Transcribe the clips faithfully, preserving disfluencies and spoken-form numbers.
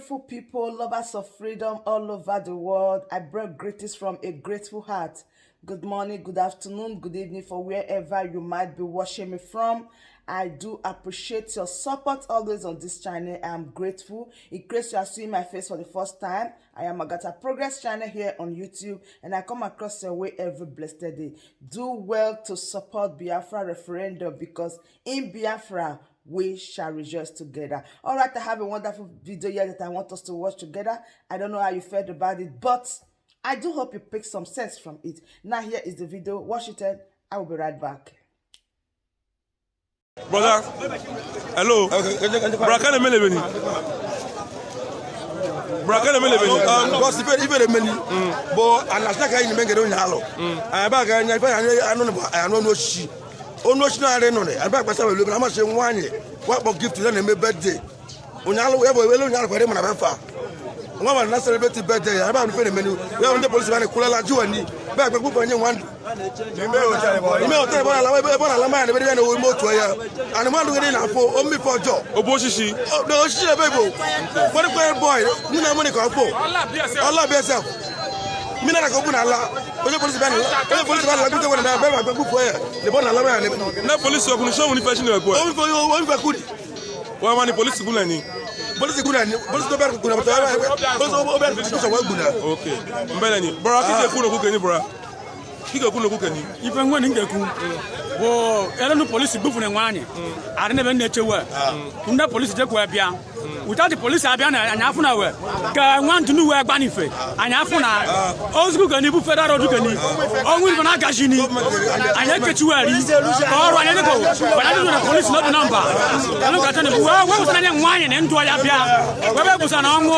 Beautiful people, lovers of freedom all over the world, I bring greetings from a grateful heart. Good morning, good afternoon, good evening for wherever you might be watching me from. I do appreciate your support always on this channel. I am grateful. In case you are seeing my face for the first time, I am Agata Progress channel here on YouTube, and I come across your way every blessed day. Do well to support Biafra referendum, because in Biafra, we shall rejoice together. All right, I have a wonderful video here that I want us to watch together. I don't know how you felt about it, but I do hope you pick some sense from it. Now, here is the video. Watch it, and I will be right back. Brother, hello. Brother, kene mele beni. Brother, kene mele beni. Um, boss, ife, ife de meni. Bo, anasna ka ini mengere unyalo. Aba ka nya, ife anu, anu, anu, anu, shi. Ono shi na re no ne. Aba kwa sabe lo, na ma she wanye. Wa bo gift na ne me birthday. Unyalo, ya bo wele unyalo kwa de mana befa. Ngoma na celebrate birthday, aba anu fe ne meni. Ya unde police bane kula la juwa ni. Ba kwa kupa nye wandu. Ime hotel bwana la, bwana la maya ne beri bwana umo tu ya. Ani mwandu gede na fo, omi fo jo. Obo shishi. Oh, no, shishi na bebo. Bwana kwa boy, mina mwana kwa fo. Allah bless you. Allah bless you. Mina na ko buna la. Ojo police bwana. Ojo police bwana la kuta bwana na beba kwa kupa ya. Ne bwana la maya ne. Na police wa kunu shomu ni fashion wa kwa. Omi fo yo, omi fa kudi. Wa mani police kuna ni. Police kuna ni. Police do ber kuna. Police o ber kuna. Okay. Mbele ni. Bro, kike kuno kukeni, bro. Kike kuno kukeni. Ipe ngwani ngeku. Bo, ele nu polisi bufu ne ngwani. Are ne ben ne chewa. Unda polisi je kwa bia. Utati polisi abia na anya funa we. Ka ngwan tunu we gbani fe. Anya funa. Ozu kukeni bu federal kukeni. Ongun fana gashini. Anya ke chuwari. Ko ro anya ko. Bana du na polisi no number. Anu ka tane bu wa wa sana ne ngwani ne ndo ya bia. Wa be bu sana ngo.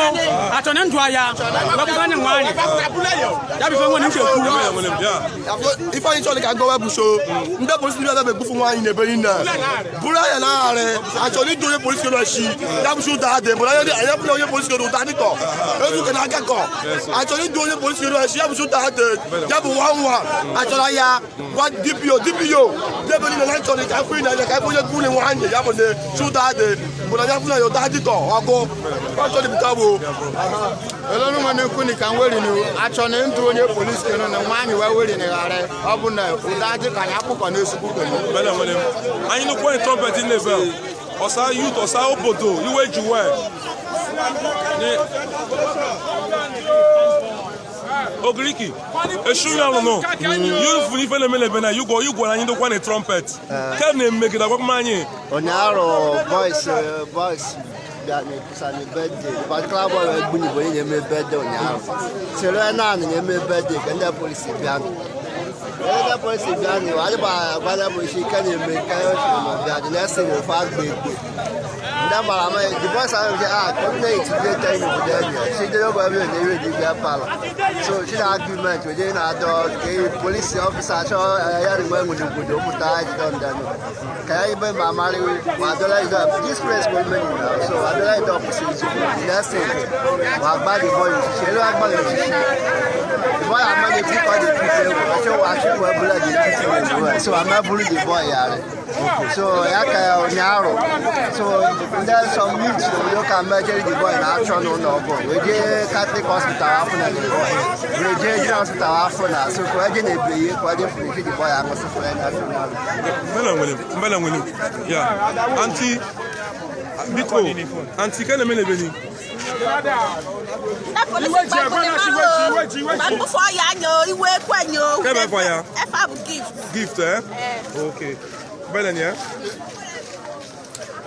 Ato ne ndo ya. Wa bu sana ne ngwani. Ya bi fe ngwani ngeku. Ifo, ifo yi chọrọ ka gọwa buso. Ndị polisi ndị ọzọ bụ ebufu nwaanyị n'ebe niile. Bụrụ anya na arị, achọrọ ịdụ onye polisi kere ọchị, ya bụ sụta ade, bụrụ anya, anya bụrụ onye polisi kere ụta dịkọ. Ezu ka na-aga kọ. Achọrọ ịdụ onye polisi kere ọchị, ya bụ sụta ade, ya bụ one one. Achọrọ ya, gwa D P O, D P O. N'ebe niile na achọrọ ka afọ ị na-anya ka afọ onye kwuru nwaanyị, ya bụ na sụta ade, bụrụ anya fụna ya ụta dịkọ, ọgụ. Achọrọ ịbụta bụ. Elonu ŋo ni kuni kaŋ wöri ni, a cone n tu wöni polis köno ni ŋwani wa wöri ni ɣare, o bu na udaji kanya kuko ni suku köni. Bele ŋo ni. Anyi ni kwani trumpet in ne bel. Osa youth, osa obodo, iwe juwe. Ni. Ogiriki. Esu ya lono. Youth ni fele mele bena, yugo, yugo na anyi ni kwani trumpet. Kene mekida kwa manyi. Onyaro boys, eh, boys. Biani kusani birthday. But club boy we gbuni bo ni me birthday onyaro. Selo na ni me birthday kende police biani. Kende police biani. Wale ba, wale bo shi kani me kayo shi mo biani. Let's say we fa gbegbe. Nda mara ma the boys are, ah, come na it be time of the day. Shi de ba bi ni we di ga pala. So shi na argument we de na do ke police officer so ya ri mo ngudu ngudu muta ji don dano. Kaya ibe mamari wa dola ido disgrace government now. So wa dola ido pusi lesson. Wa gba the boy, shelo wa gba the boy. The boy amani ti kwa the people. So wa shi kwa bula the people. So wa ma bulu the boy yare. So ya kaya onyaro. So there's some youth yo ka ma jeri the boy na action no no go. We je Catholic hospital afuna the boy. We je General hospital afuna. So kwa je ne be kwa je funi the boy a ko so kwa na. Mbele ŋwele, mbele ŋwele. Ya. Anti, biko, anti kene mene beni. Na polisi ba kule malo. Ba kufo ya nyo, iwe kwa nyo. Kebe kwa ya. Efa bu gift. Gift, eh? Eh. Okay. Mbele ni, eh?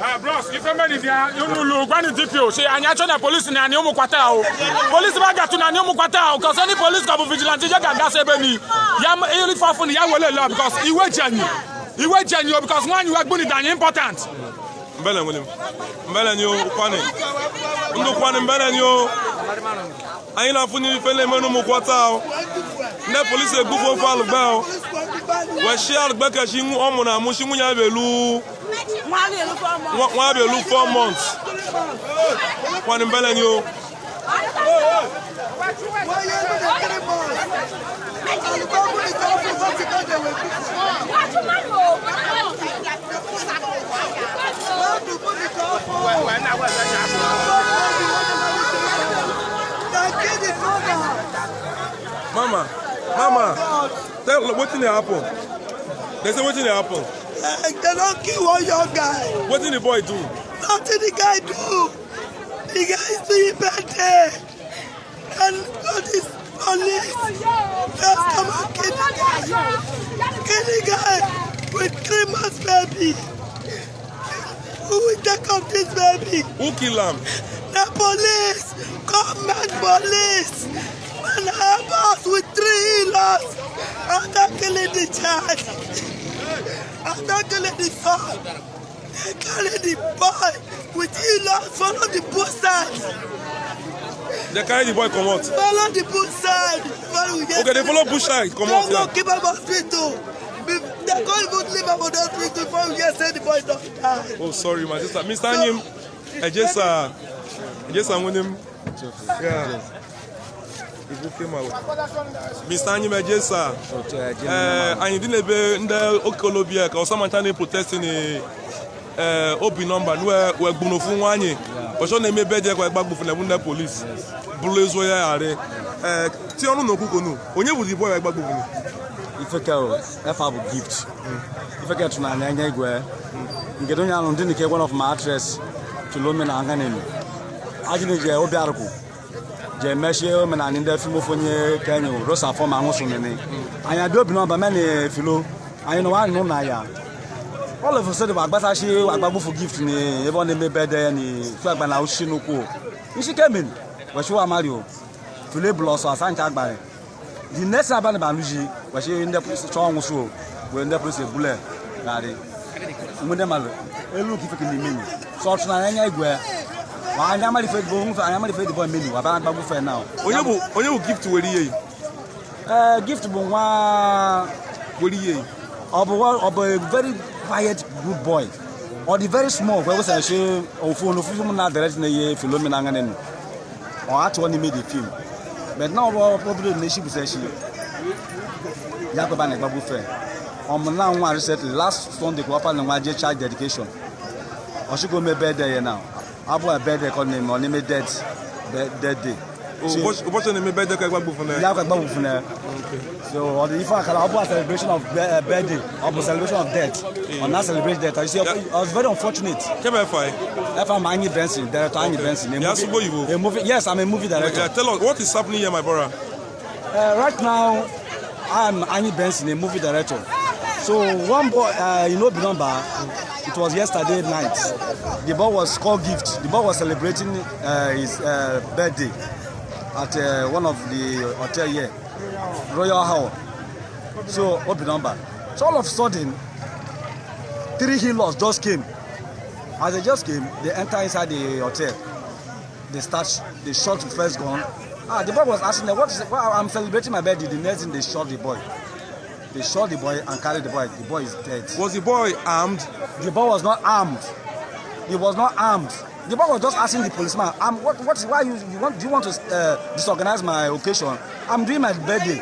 Ah, bros, ife meni dia, yunu lu, gwani D P O, si anya chona police ni ani umu kwata o. Police ba gatu na ani umu kwata o, 'cause any police ka bu vigilante je gaga se beni. Ya m-, ili fafun ya wele la, because iwe jani. Iwe jani o, because ngani wa gbuni dani important. Mbele nguni. Mbele ni o kwani. Ndu kwani mbele ni o. Ayi na funi fele menu mu kwata o. Nde police egbu fo fa lugba o. Wa shi alugba ka shi ngu omo na mu shi ngu nya belu. Wa, wa belu four months. Kwani mbele ni o. Mama, mama, tell wetin dey happen. They say wetin dey happen. Eh, they don't kill one young guy. Wetin the boy do? Nothing the guy do. The guy is doing bad there. And all this police just come and kill the guy. Kill the guy with three months baby. Who will take up this baby? Who kill am? The police! Government police! And help us with three in-laws! After killing the child! After killing the son! They carry the boy with in-laws, follow the both sides! They carry the boy comot. Follow the both side. Before we get Okay, they follow bush side comot. Don't go keep am hospital. Be- They can't even leave am for the hospital before we get send the boy doctor. Oh, sorry, my sister. Mister Anyim, I just uh, I just uh, with him. Yeah. He booked him out. Mister Anyim, I just uh, uh, I didn't ebe nda okolobia ka osama tani protesting. Eh, obi nọmba ni wẹ gbunu fun wanyi. Kọsọ na eme bẹdẹ kọ ẹgba gbufun ẹbun dẹ polis bulu ezo ya yare. Eh, ti ọnu na okuko nu onye bu di bọ ẹgba gbufun. Ifeke o, ẹfa bu gift. Ifeke tuna ni ẹnyẹ igwe. Ngedo nya lundini ke one of my actress Philomena Anganeni. Ajini je obi aruku. Je mesi o mena ni nda fimo fonye kenyu rosa fo ma ngusu ni ni. Anya bi obi nọmba meni Philo. Anyi ni wa nu na ya. All of a sudden wa gbata shi wa gba bufu gift ni ebo ni mi bede ni tu agba na ushi nu ku. Nshi kemin wa shi wa Mario. Tule bloso asan ta gbare. Di next na bani ba nuji wa shi inde police cho ngusu. We inde police bule. Gari. Munde malo. Elu ki fiki ni mini. So tuna nya igwe. Wa anya mali fe bo mu fe anya mali fe di bo mini wa ba gba bufu now. Onye bu onye bu gift weri ye. Eh, gift bu ŋwa. Weri ye. Ọ bu ŋwa ọ bu a very quiet good boy. Ọ di very small kwe kusa shi ofu no fu mu na direct ne ye Philomena ŋanen. Ọ atu ni made film. But now ọ bu problem ne shi bu sa shi. Ya ko ba ne gba bu fe. Ọ mu na ŋwa recently last Sunday ko pa ne ŋwa je church dedication. Ọ shi ko me bede ye now. Abu a bede ko ni mo ni me dead. Be- Dead day. So- Ubocho ni me bede ko egba gbufu ne. Ya ko egba gbufu ne. So on the ifa kala abu a celebration of be- uh, birthday, abu celebration of death. On that celebration death, I say I was very unfortunate. Kebe fai. Efa ma Anyi Benson, director Anyi Benson. A movie- Yes, I'm a movie director. Yeah, tell us what is happening here, my brother. Uh, right now, I'm Anyi Benson, a movie director. So one boy uh, in Obinamba, it was yesterday night. The boy was called Gift. The boy was celebrating uh, his uh, birthday at uh, one of the hotel here, Royal Hall. So Obinamba. So all of a sudden, three in-laws just came. As they just came, they enter inside the hotel. They start, they shot the first gun. Ah, the boy was asking them, what is it? Well, I'm celebrating my birthday. The next thing, they shot the boy. They shot the boy and carried the boy. The boy is dead. Was the boy armed? The boy was not armed. He was not armed. The boy was just asking the policeman, um, what, what, why you, you want, do you want to uh, disorganize my occasion? I'm doing my birthday.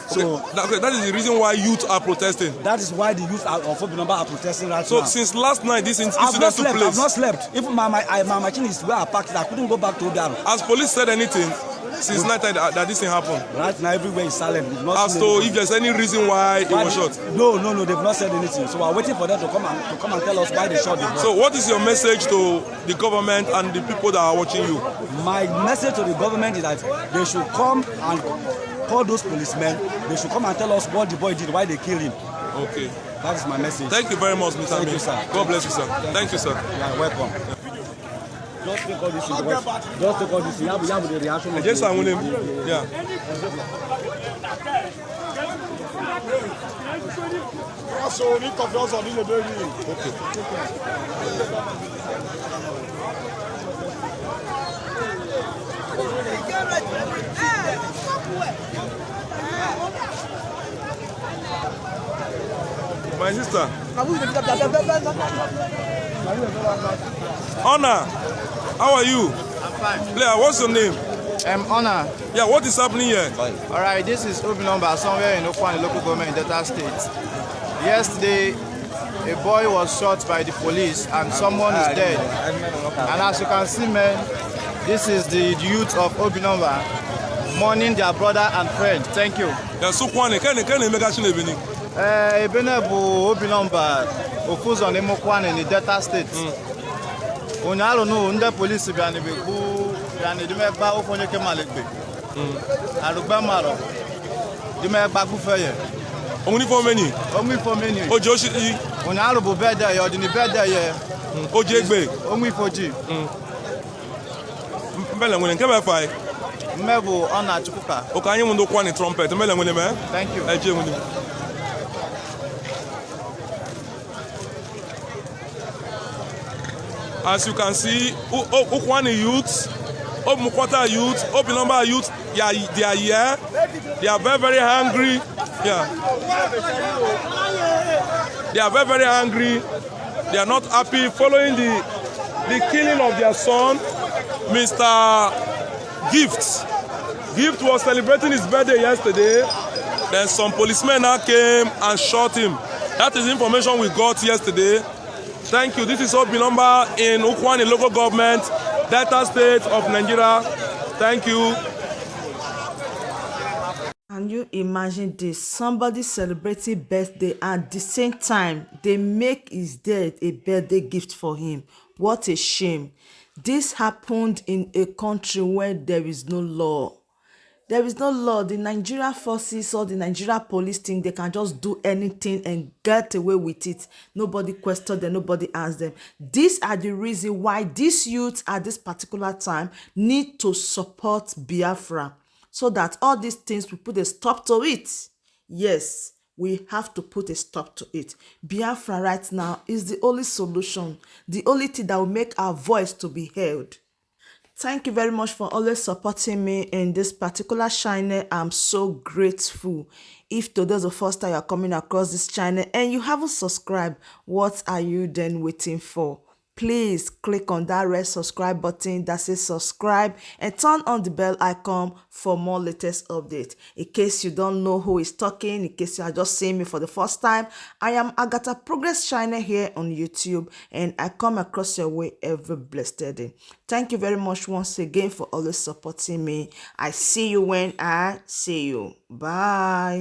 So okay, that, okay, that is the reason why youth are protesting. That is why the youth are, of Obinamba are protesting right now. So since last night, this inc- I've not incident took slept. Place. I've not slept. Even my my, I, my machine is where I parked it. I couldn't go back to Obiaru. Has police said anything since night that, that this thing happened? Right now, everywhere is silent. We've not seen anything. As to if there's any reason why he was shot? No, no, no. They've not said anything. So we're waiting for them to come and to come and tell us why they shot the boy. So what is your message to the government and the people that are watching you? My message to the government is that they should come and call those policemen. They should come and tell us what the boy did, why they killed him. Okay. That is my message. Thank you very much, Mister Thank you, sir. God bless you, sir. Thank you, sir. You are welcome. Just take all this in the West. Just take all this. You have, you have the reaction of Yes, the- I'm with him. Yeah. My sister. Honor, how are you? I'm fine. Player, what's your name? I'm Honor. Yeah, what is happening here? All right, this is Obinamba, somewhere in Okwane local government in Delta State. Yesterday, a boy was shot by the police and someone is dead. And as you can see, man, this is the youth of Obinamba. Morning, dear brother and friend. Thank you. Yes, Ukwani, kene, kene, mega shine bini. Eh, ebene bu obi nomba ofuzon imo kwani ni Delta State. Unyalo nu nde polisi biani be ku biani dime gba ufonye ke malekbe. Alu gba maro. Dime gba gufeye. Onguni fo meni. Onguni fo meni. Ojo shi i. Unyalo bu bede yo, dini bede ye. Oje gbe. Onguni fo ji. Mbele ŋuni kebe fai. Mmebu ona chukuka. Okanyi mundu kwani trumpet. Mbele ŋuni me. Thank you. Eje ŋuni. As you can see, U- U- Ukwani youth, Obimukwata youth, Obinumba youth, they are, they are here. They are very, very hungry. Yeah. They are very, very hungry. They are not happy following the the killing of their son, Mister Gift. Gift was celebrating his birthday yesterday. Then some policemen now came and shot him. That is information we got yesterday. Thank you. This is Obi Nomba in Ukwani local government, Delta State of Nigeria. Thank you. Can you imagine this? Somebody celebrating birthday, at the same time, they make his death a birthday gift for him. What a shame. This happened in a country where there is no law. There is no law. The Nigeria forces or the Nigeria police think they can just do anything and get away with it. Nobody question them, nobody ask them. These are the reason why these youths at this particular time need to support Biafra, so that all these things will put a stop to it. Yes, we have to put a stop to it. Biafra right now is the only solution, the only thing that will make our voice to be heard. Thank you very much for always supporting me in this particular channel. I'm so grateful. If today is the first time you're coming across this channel and you haven't subscribed, what are you then waiting for? Please click on that red subscribe button that says subscribe and turn on the bell icon for more latest updates. In case you don't know who is talking, in case you are just seeing me for the first time, I am Agatha Progress China here on YouTube, and I come across your way every blessed day. Thank you very much once again for always supporting me. I see you when I see you. Bye.